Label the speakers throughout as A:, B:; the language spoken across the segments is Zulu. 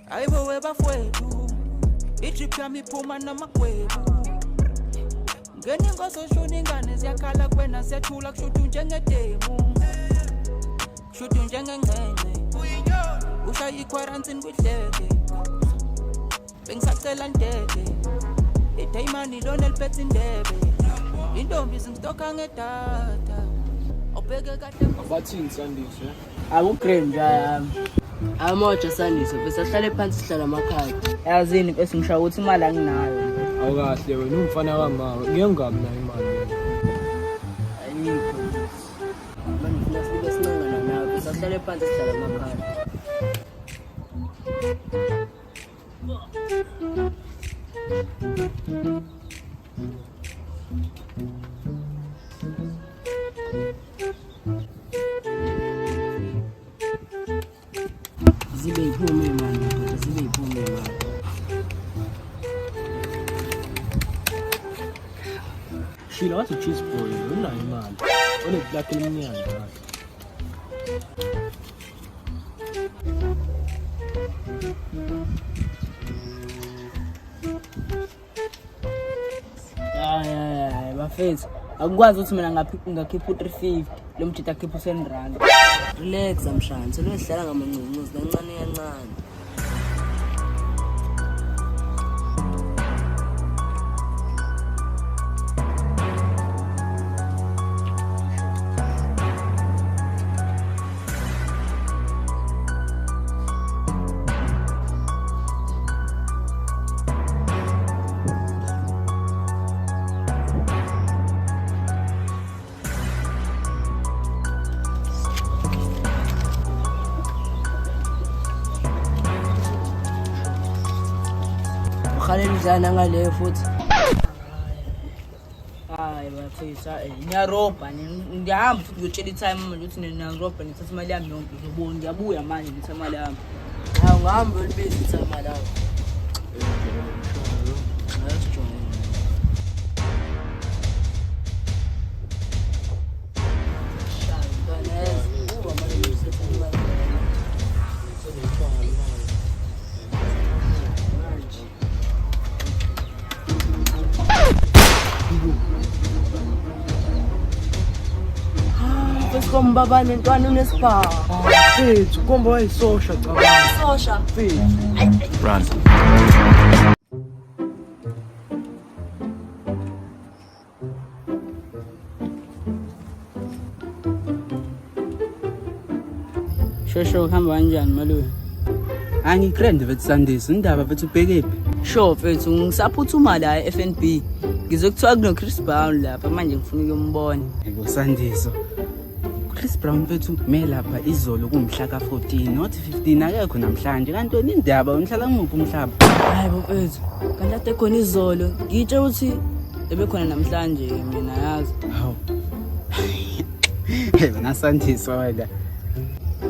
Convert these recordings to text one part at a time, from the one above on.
A: Hayibo webafowethu, i-drip yami iphuma namagwebu. Ngena ingozoshuna ingane ziyakhala kuwena ziyathula kushuthi njengedemu. Kushuthi njengengcengce. Ushaya ikhwarantini kwidleke. Bengisacela ndeke. Idayimani lona eliphethe indebe. Intombi zingistokha ngedatha. Awubheke kahle.
B: Bathini Sandiswe?
C: Akugrand nje yami.
D: Amoja Sandiso, bese sihlale phansi sihlala amakhadi.
C: Yazini bese ngishaya ukuthi imali anginayo.
B: Awukahle wena umfana kamawe. Ngeke ngingabi nayo imali.
D: Ayikho. Manje funa sibe sincengana nawe, bese sihlale phansi sihlala amakhadi. Zibe iphume imali, madoda, zibe iphume imali.
B: Shila wathi cheese boy unayo imali. Oneplaki elimnyama kahle.
C: Hayi hayi hayi bafethu. Akukwazi ukuthi mina ngakhipha u-350 lo mjita akhipha u-10 rand.
D: Relax mshana, selodlala ngamancinci kancane kancane. Uhalela udlala nangaleyo futhi.
C: Hayi bafethu, hayi ngiyarobha ngiyahamba futhi ngiyotshela i-time manje ukuthi niyarobha nithatha imali yami yonke ngizobona ngiyabuya manje ngithatha imali yami.
D: Hawu ngihamba ulibiza ithama lakho. Ayasijwayela. Shaya mntwana yazi, uba manje usetha imali yakho. Manje. Besikomba nentwana unesibhamu.
B: Mfethu, komba wayisosha cabanga.
D: Sosha.
B: Mfethu.
E: Run.
C: Shosho kuhamba kanjani malume?
F: Angigrand mfethu Sandiso, indaba mfethu ubhekephi?
C: Sure mfethu ngisaphuthuma la e-FNB. Ngizwe kuthiwa kuno Chris Brown lapha manje ngifuna ukuyombona.
F: Yebo Sandiso. Chris Brown mfethu me lapha izolo kumhla ka-14 not 15 akekho namhlanje kanti wena indaba unihlala kumuphi umhlaba?
C: Hayi bo mfethu, kanti ade khona izolo. Ngitshe ukuthi ebekhona namhlanje mina yazi.
F: Hawu. Hey wena Sandiso wena.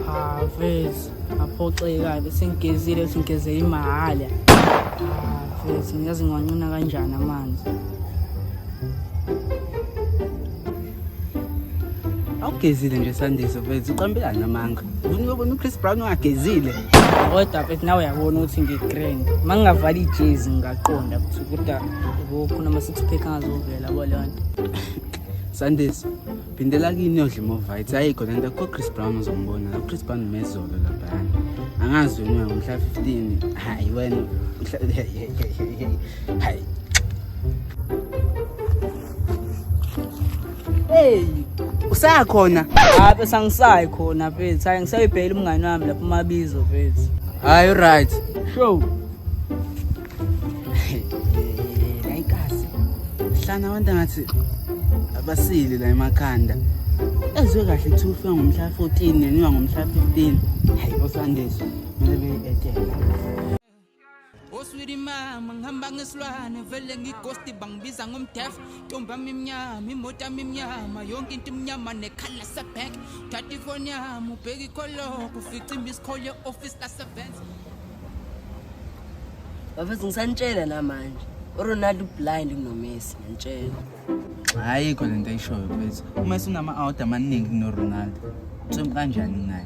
C: Ha mfethu, ngaphoxeka bese ngigezile futhi ngigeze imahhala. Ah mfethu, ngiyazi ngiwanqina kanjani amanzi.
F: Awugezile nje Sandiso mfethu uqambelana amanga. Ufuna uyobona uChris Brown ungagezile.
C: Kodwa mfethu nawe uyabona ukuthi ngi-grand. Uma ngingavala ijezi ngingaqonda ukuthi kodwa yabo khona ama-six pack angazovela yabo leyo nto.
F: Sandiso, phindela kini yodla iMovite. Ayikho lento akho Chris Brown uzombona. La Chris Brown mezolo laphayana. Angazi wena uya ngomhla 15. Hayi wena. Hayi. Hey, usakhona?
C: Hayi bese angisayi khona mfethu. Hayi ngisayibhekela umngani wami lapho umabizo mfethu.
F: Hayi right.
C: Sure.
F: Ayikazi. Hlana abantu ngathi abasile la emakhanda. Ezwe kahle kuthiwa ufika ngomhla 14 yena uya ngomhla 15. Hayi bosandiso kumele beyi-etela.
A: Oswidi mama ngihamba ngesilwane vele ngigosti bangibiza ngomdef ntombi yami imnyama imoto yami imnyama yonke into imnyama nekhala sebank thatha ifoni yami ubheke ikholopho ufice imiss call ye-office lasevents.
D: Bafethu ngisanitshela namanje. uRonaldo blind kunoMessi, ngiyantshela.
F: Ayikho lento ayishoyo mfethu. UMessi unama-out amaningi kunoRonaldo. Uthemba kanjani naye?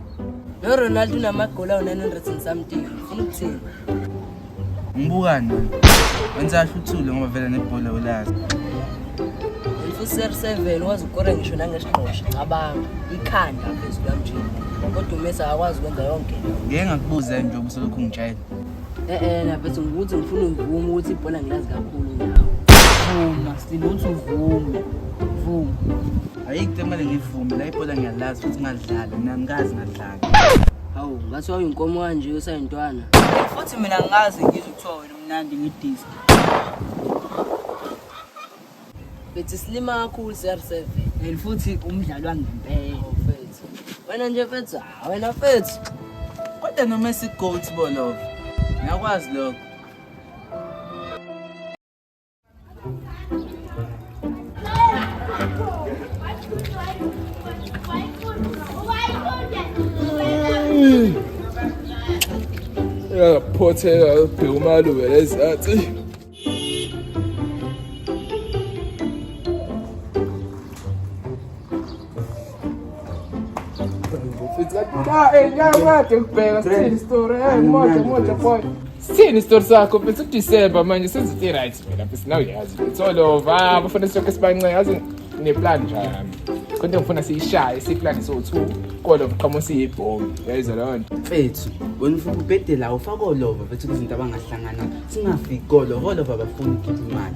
D: No Ronaldo unamagoli awu-900 and something. Ufuna ukuthini?
F: Ngibukani wena? Wenza kahle uthule ngoba vele nebhola ulazi.
D: Futhi CR7 wazi ukukora ngisho nangesigqosha. Cabanga, ikhanda phezulu kamjini. Kodwa uMessi akakwazi ukwenza yonke leyo.
F: Ngeke ngakubuza nje ubusolokhu ungitshela.
D: Eh na mfethu ngikuthi ngifuna uvume ukuthi ibhola ngilazi kakhulu nawe.
C: Vuma, silinde ukuthi uvume. Vuma.
F: Ayikho into ekumele ngivume la ibhola ngiyalazi futhi ngadlala mina angikaze ngadlala.
D: Hawu, ngathi wawuyinkomo kanje usayintwana.
C: Futhi mina ngikaze ngizwe kuthiwa wena umnandi ngidiski.
D: Mfethu silima kakhulu CR7.
C: And futhi umdlalo wangempela.
D: Hawu mfethu. Wena nje mfethu, ah, wena mfethu.
F: Kodwa noma esigoat bolova. Ngiyakwazi lokho.
E: Uyaphotheka ubheka umalume lezansi. Cha, ngiyakade ngibheka sithini story. Eh, moja moja boy. Sithini story sakho mfethu uDecember manje senze right phela mfethu nawe uyazi. It's all over. Bafuna sonke sibancenga yazi ngine-plan nje yami. Kodwa ngifuna siyishaye siplan so2 kodwa uqhamuka siyibhombi. Uyayizwa leyo nto?
F: Mfethu, wena ufuna ubhede la ufake olova mfethu kuzinto abangahlangana. Singafiki kolova, olova abafuni ukukhipha imali.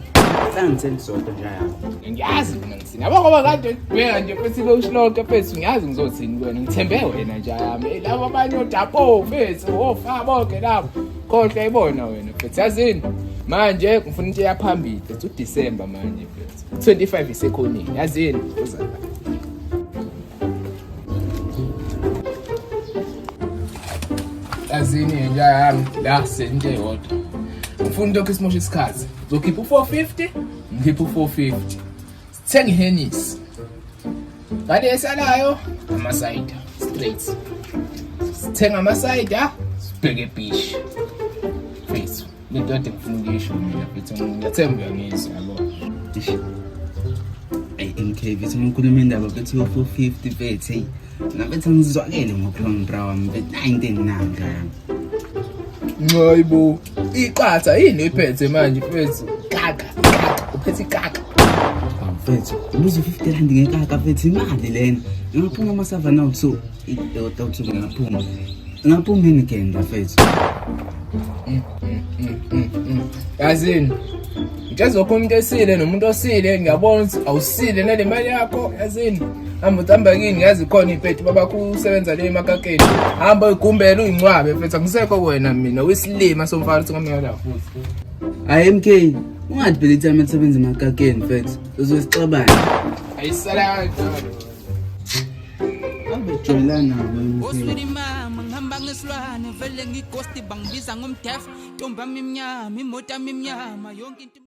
F: Hlanganiseni sodwa nje yami.
E: Ngiyazi mina ngithini. Yabo ngoba kade ngibheka nje mfethu ilokishi lonke mfethu ngiyazi ngizothini kuwena. Ngithembe wena nje yami. Hey, labo abanye odapo mfethu ofa bonke labo. Khohlwa ibona wena mfethu. Yazini? Manje ngifuna into eyaphambili mfethu uDecember manje mfethu. 25 isekhoneni. Yazini? Uza la. Yazini nje yami la sento eyodwa. Ngifuna lokho isimosha isikhathi. Uzokhipha u450, ngikhipha u450. Sithenga iHennessy. Ngale esalayo amasayida straight. Sithenga amasayida sibheke ebeach. Mfethu, lento kade ngifuna ukuyisho mina mfethu ngiyathemba uyangizwa yabo.
F: Eish. Ey MK mfethu ngikhuluma indaba mfethu yo 450 mfethu hey. Mina mfethu angizwakele ngokuhlonga bra wami mfethu nayi into enginanga yami.
E: Hayibo, iqatha yini iphethe manje mfethu? Kaka, kaka, uphethe ikaka.
F: Mfethu, ubuze 50 rand ngekaka mfethu imali lena. Ngingaphuma amasavana awu-2, idota awu-2 ngingaphuma. Ngingaphuma Heineken mfethu.
E: Yazini. Ngitshezokho umuntu esile nomuntu osile ngiyabona ukuthi awusile nale mali yakho yazini. Hamba uhamba kini ngiyazi khona ipeti babakho usebenza le emakakeni. Hamba uyigumbele uyincwabe mfethu angisekho kuwena mina uyisilima somfana uthi ngamela la futhi.
F: Hayi MK, ungathi phela ithayima lisebenza emakakeni mfethu. Uzosixabana.
E: Ayisala kanjalo.
F: Abejoyela nabo MK.
A: Oswiri mama ngihamba ngesilwane vele ngigosti bangibiza ngomdef ntombi yami imnyama imoto yami imnyama yonke into.